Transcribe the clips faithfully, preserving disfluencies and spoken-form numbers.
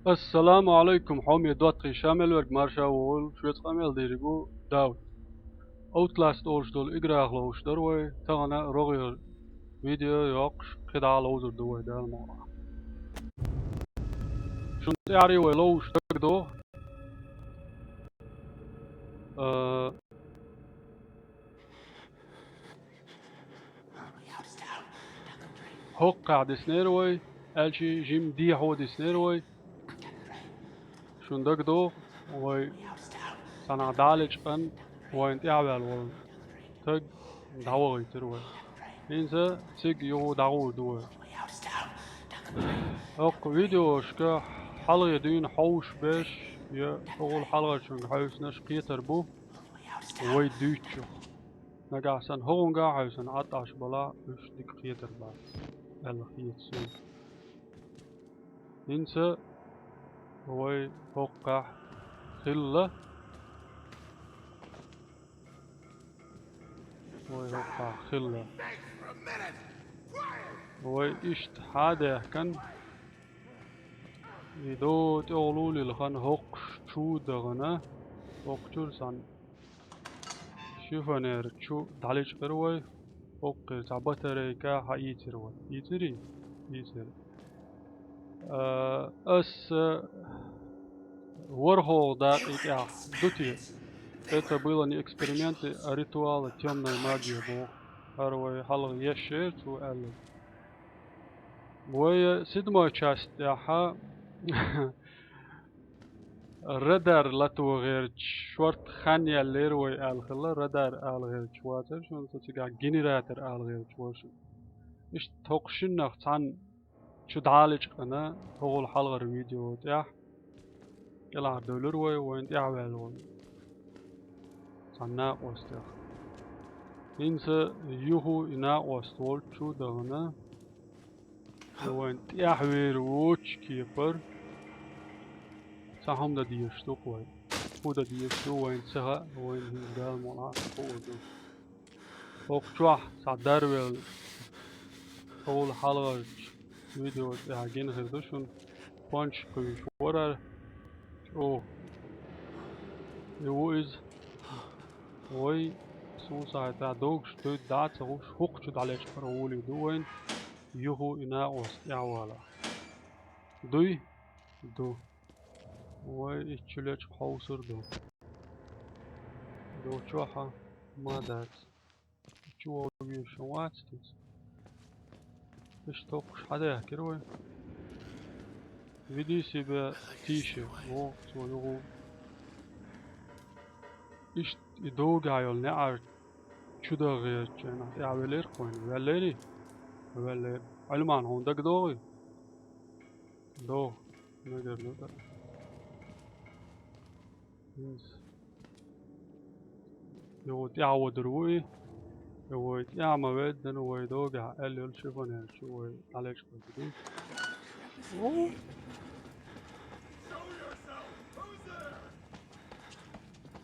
Ассаламу алайкум, хьоме доттагӀий, ша мел верг марша вогӀийла, шуца къамел дийриг ву Дауд. Outlast олуш долу играх ловзуш дара вай, тахана рогӀера видео йоккхуш, кхидӀа а ловзур ду вай, Дала мукъалахь. Шуна тӀаьхьарий вай ловзуш дагадогӀу. А, ХӀокхахь диснера вай, аьлчи жима дехьо диснера вай. Шун дагадогӀу, вай цхьанхьа дӀалечкъан вайна тӀаьхьаваьлла волу стаг дӀавахийтира вай. ХӀинца цига юха дӀагӀур ду вай. ХӀокху видеошка хьалхе дуьйна хьовш беш я хӀокхул хьалхарчуьнга хьаьвсинарш кхетар бу, вай дуьйцучух. Нагахь санна хӀокхуьнга а хьаьвсина Ӏад Ӏаш балахь, уьш дика кхетар бац, аьлла хета суна. ХӀинца вай хӀокхахь хилла. Вай хӀокхахь хилла. Вай иштта хьадаьхкина, и до тӀехула лилхина хӀокхуш чу дахана, хӀокху чуьра санна шифонер чу дӀалечкъира вай, хӀокхуьра цхьа батарейка хьаийцира вай. Ийцирий? Ийцира. А, ас, а, ворхӀалгӀа дакъа тӀехь ду те. Это было не эксперименты, а ритуалы тёмной магии боху. ХӀара вай хьалха еш яра цо аьлла. Вай седьмой часть тӀехь радар латогӀерча шорта хан яьллера вай аьлла хилла, радар ала гӀерташ вацара шуна, со цигахь генератор ала гӀерташ вара шуна. Иштта хӀокху шиннах цхьанна чу дӀалечкъана, хӀокхул хьалхара видео тӀехь кӀелхьардевлира вай, вайна тӀаьхьаваьлла волу цхьана накъостех. ХӀинца юха и накъост волчу чу дахана, вайна тӀаьхьавер воцучу кепара цхьа хӀума дан дезаш ду-кх вай. ХӀун дан дезаш ду вайна ца хаьа, вайна хӀинца Дала мукъалахь хуур ду. ХӀокху чохь цхьа дарвелла, хӀокхул хьалхарчу видео тӀехь гина хир ду шуна, пончаш кхуьйсуш вара, чӀогӀа. И ву иза. Вай, суна схьахетарехь, догуш дуй дӀа а ца гӀуш, хӀокху чу дӀалечкъара гӀоле ду вайна, юха и накъост тӀаьхьавалахь. Дуй? Ду. Вай, итт чу лечкъа хьовсур ду. Ду чохь а ма дац. Чу вовшашна вац те. Иштта хӀокхуш хьадаьхкира вай. Веди себя тише, боху цо юха. Иштта и догахь йолу неӀар чу даха гӀертачу хенахь тӀаьхьавелира-кх вайна. Ваьллерий? Ваьллера. Ӏилман, хьуна дагадогӀий? ДогӀу. Мегар ду тӀаккха. ХӀинца. Юха тӀаьхьаводур ву и. И вай тӀаьхьа ма веддина, вай догахь аьлла йолу шифонер чу вай дӀалечкъийта ду.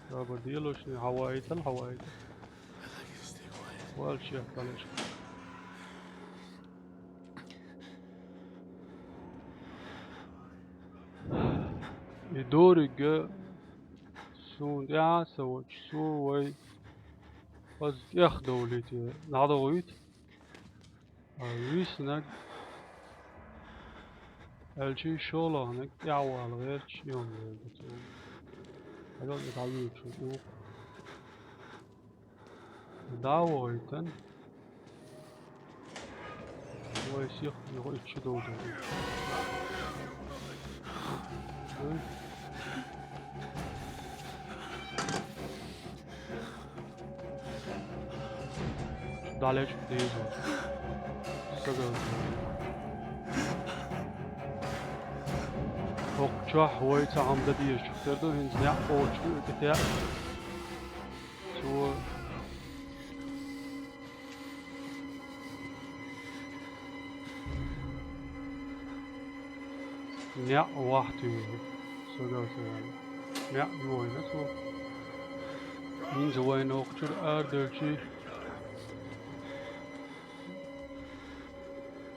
Саба делошни хьаваийтал, хьаваийтал. Валчех дӀалечкъийта. И дориг суна тӀаьхьа а ца воьдуш, цо вай хаза тӀехдовлийта дӀадохуьйту. А виснарг, аьлчи шолгӀаниг тӀаьхьавала гӀерташ, и хӀума лелла ду цо. Хьажал и дӀавуьйцуш ву тӀе ву-кх. ДӀа а вахийтина. Вай сих юха итт чу довзийта. ДӀалечкъа деза. Стага. ХӀокху чохь вай цхьа хӀума дан дезаш тера ду, хӀинца неӀ кхочуш ду и тӀе. Цо неӀ вахьа туьйхира, со гал ца ваьлла. НеӀ йохийна цо. ХӀинца вайна хӀокху чуьра арадаьлчи,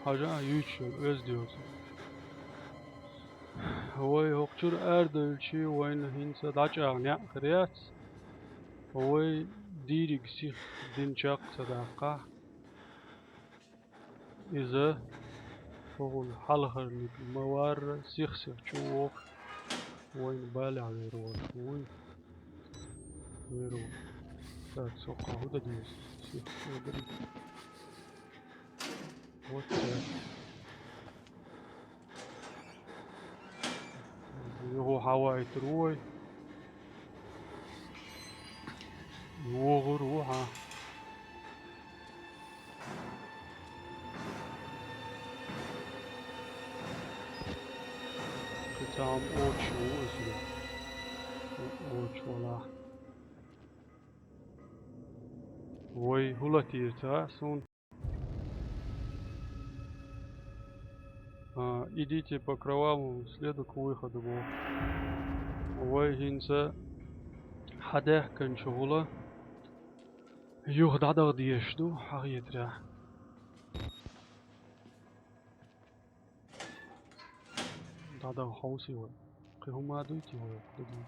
хьажа а юьйцуш йолу оьзда йоцу. Вай хӀокху чуьра арадевлчи вайна хӀинца дӀачӀагӀа некъ хир яц. Вай дийриг сиха дина чекх ца даккхахь, иза хӀокхул хьалхарниг ма варра, сих-сиха чу вохуш, вайна балехь вер волуш вуй. Вер ву. Так, со кху хӀун дан деза? Сих чу вадарий? Вот так. Юха хьавайтар ву вай. ВогӀур ву хьан. Кхин цхьа хӀума оцуш ву иза. Оцуш валахь. Вай хӀун латийра ца хаьа суна? А, идите по кровавому следу к выходу боху. Вай хӀинца хьадаьхкинчу гӀула юха дӀадаха дезаш ду, хьан хетарехь. ДӀадаха хьовсий вай. Кхин хӀума дуй те вай, кхин дуй?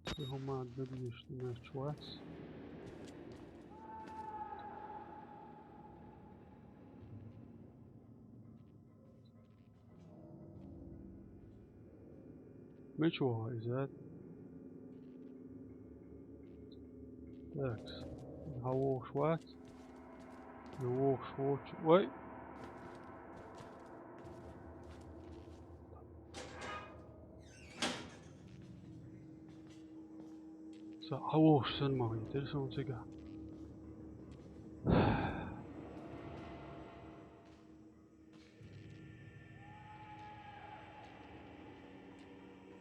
Кхин хӀума дан дезаш ду моьттуш вац. Мича вогӀу иза? Такс. Хьан вогӀуш вац? И вогӀуш воцу. Вай! Ца хьан вогӀуш санна ма хетира суна цигахь.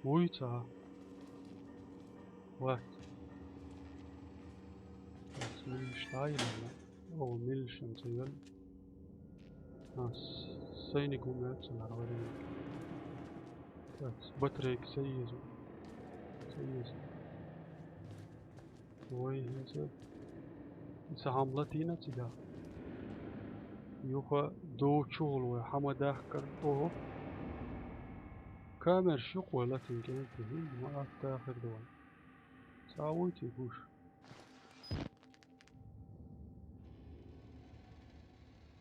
Вуй ца? Вац. Ас милаш дӀайина. О, милашан ца йолу. Ас сайниг хӀума яц цунах варениг. Так, батарейка ца еза. Ца еза. Вай хӀинца. Ца хьамла тийна цигахь. Юха доцучу гӀула вай хьама дахкар. Ого. Камераш юкъа вай латийна кӀентий, хӀинца ма атта хир ду вай. Цхьа вуй те гуш?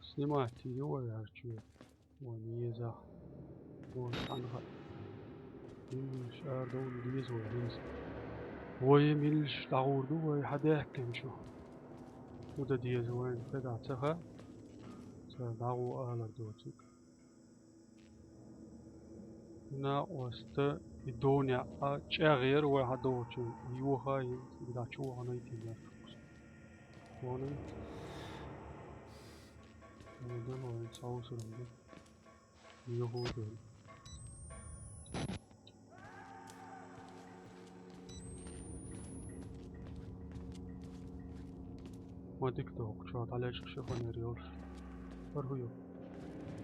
Снимать ю вай хӀара чоь. Вайн еза. Вон цхьаьна хаьа. Милаш арадовла деза вай хӀинца. Вай милаш дӀагӀур ду вай хьадаьхкинчу. ХӀун дан деза вайна кхидӀа ца хаьа. Ца дӀагӀо алар доцург. Накъоста и донехь а чӀагӀъяра вай хьадогӀучун. Йоха а йина, цигахь чу вахана йитина. Вахана йитина. Вай дан вайн цхьа усурам ду. Юху ду. Ма дика ду хӀокху чохь дӀалечкъа шифонер йолуш. ХӀара хӀун ю?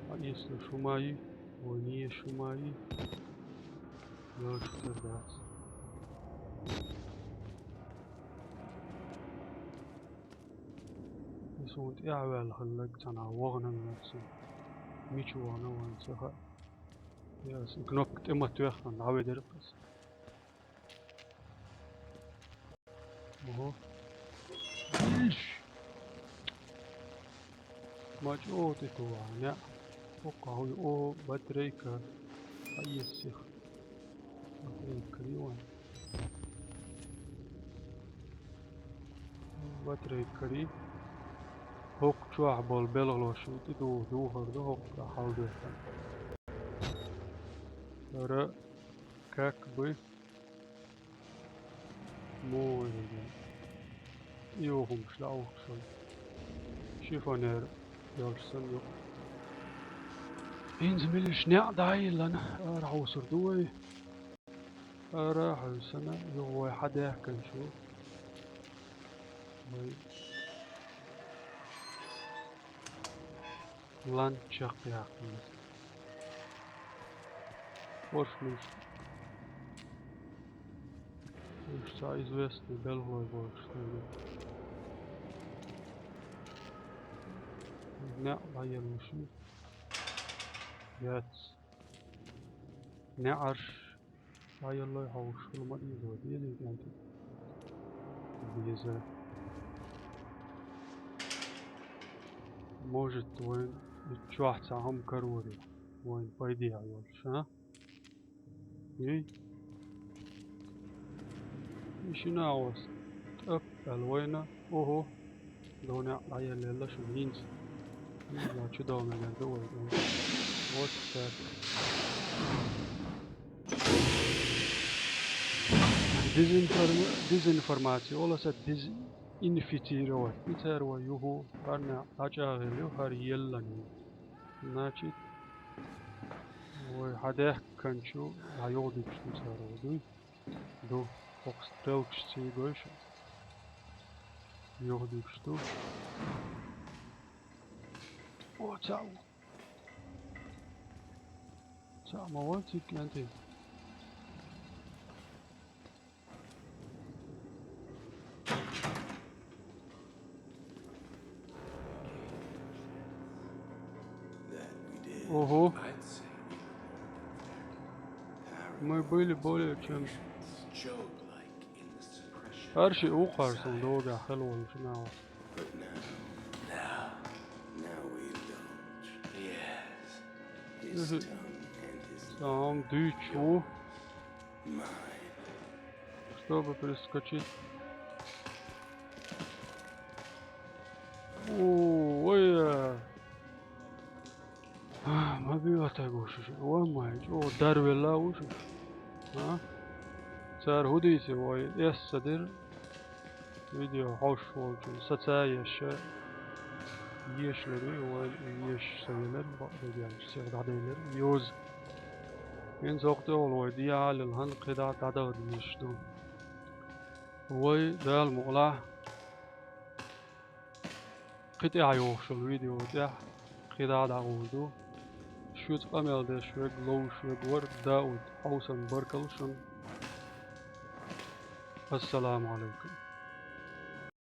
Ткъа эцалуш хӀума йий? Вай неша хӀума йий? Йолчух тера дац. И суна тӀаьхьаваьлла хилларг цхьанхьа вахана моьтту суна. Мича вахана вайн ца хаьа. Я аса и кнопка тӀе ма тоьхна, дӀаведира аса. Ого. Иш! Ма чӀогӀа тӀе туху ахьа, неӀ. ХӀокху хьуй, о, батарейка. Хьаэца сиха. Батарейка карий вайн. Батарейка карий. ХӀокху чохь болу белхалоша тӀе ду-, духар ду хӀокху хьалдоьхна. ХӀара как бы Муха вайна и юхумаш дӀаухкуш вай. Шифонер йолуш санна юкъа. ХӀинца милаш неӀ дӀа а йиллина, ара хьовсур ду вай. Ара а хьовсана, юха вай хьадаьхкинчу. Вай. Лан чекхъяьккхина. Ош муьлш. Уьш цхьа известный белхалой болуш стаг. НеӀ дӀаеллаш. Яц. НеӀарш дӀаеллой хьовш хила ма деза вай, дезий кӀанти? Деза. Может, вайн и чохь цхьа хӀума карор ю, вайн пайдехь йолуш, а? Ий. И шина а вац. ТӀап аьлла вайна. Ого. Дона дӀаеллелла шуна хӀинца. Ила чу довнагар ду вай. Вот так. Дезинформ-, дезинформация. Оласа дезинфицировать. И цара вай юху хӀарна дӀачӀагӀелла ю, хӀара еллан ю. Значит, вай хьадаьхканчу дӀа юхадуьгуш ду цара вай, дуй? Ду. ХӀокху стрелкаш цигойша. Юхадуьгуш ду. О, цхьаъ ву. Цхьаъ ма ван цига кӀентий. Ого. Мы были более чем... Арши ухарсан догахь хила волуш нах. Сам дуьйцуш ву. Чтобы перескочить. О, ой, э. А, ма биъа тайгуш уьш. Ой, май, чӀогӀа дарвелла уьш. А? Цара хӀун дийци вай эсса дира? Видео хьовш волчун саца еш, еш лер вай, еш са велар, бакъдерг аьлча, сех дӀаделар, йоза. ХӀинца хӀокху тӀехула вай дехьа а лелхьан, кхидӀа дӀадала дезаш ду. Вай, Дала мукъалахь, кхин тӀаьхьа йогӀуш йолу видео тӀехь кхидӀа а дӀагӀур ду. Шуьца къамел деш верг, ловзуш верг вара Дауд, хьовсан баркалла шуна. Ассаламу Ӏалайкум.